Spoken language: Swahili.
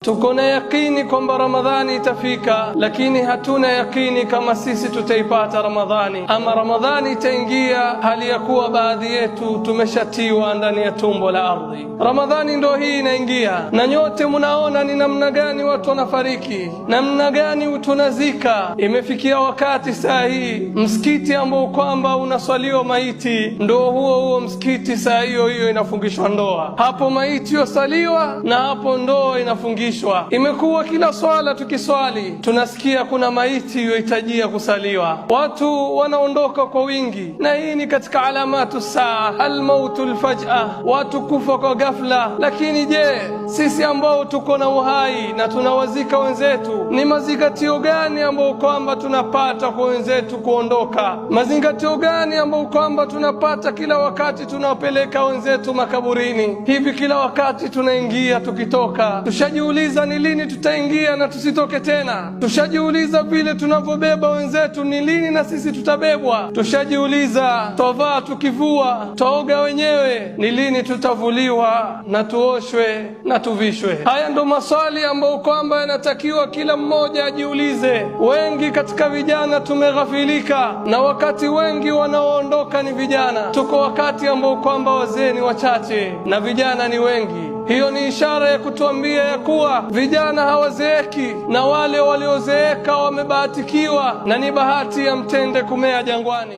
Tuko na yakini kwamba Ramadhani itafika, lakini hatuna yakini kama sisi tutaipata Ramadhani ama Ramadhani itaingia hali ya kuwa baadhi yetu tumeshatiwa ndani ya tumbo la ardhi. Ramadhani ndo hii inaingia, na nyote mnaona ni namna gani watu wanafariki, namna gani tunazika. Imefikia wakati saa hii msikiti ambao kwamba unaswaliwa maiti ndo huo huo msikiti saa hiyo hiyo inafungishwa ndoa. Hapo maiti yosaliwa na hapo ndoa inafungishwa. Imekuwa kila swala tukiswali tunasikia kuna maiti yohitajia kusaliwa, watu wanaondoka kwa wingi, na hii ni katika alamatu saa, almautu lfaj'a, watu kufa kwa ghafla. Lakini je, sisi ambao tuko na uhai na tunawazika wenzetu, ni mazingatio gani ambao kwamba tunapata kwa wenzetu kuondoka? Mazingatio gani ambao kwamba tunapata kila wakati tunawapeleka wenzetu makaburini? Hivi kila wakati tunaingia tukitoka, tushajiuliza ni lini tutaingia na tusitoke tena? Tushajiuliza vile tunavyobeba wenzetu, ni lini na sisi tutabebwa? Tushajiuliza twavaa tukivua, twaoga wenyewe, ni lini tutavuliwa na tuoshwe na tuvishwe? Haya ndo maswali ambayo kwamba yanatakiwa kila mmoja ajiulize. Wengi katika vijana tumeghafilika, na wakati wengi wanaoondoka ni vijana. Tuko wakati ambao kwamba wazee ni wachache na vijana ni wengi. Hiyo ni ishara ya kutuambia ya kuwa vijana hawazeeki na wale waliozeeka wamebahatikiwa, na ni bahati ya mtende kumea jangwani.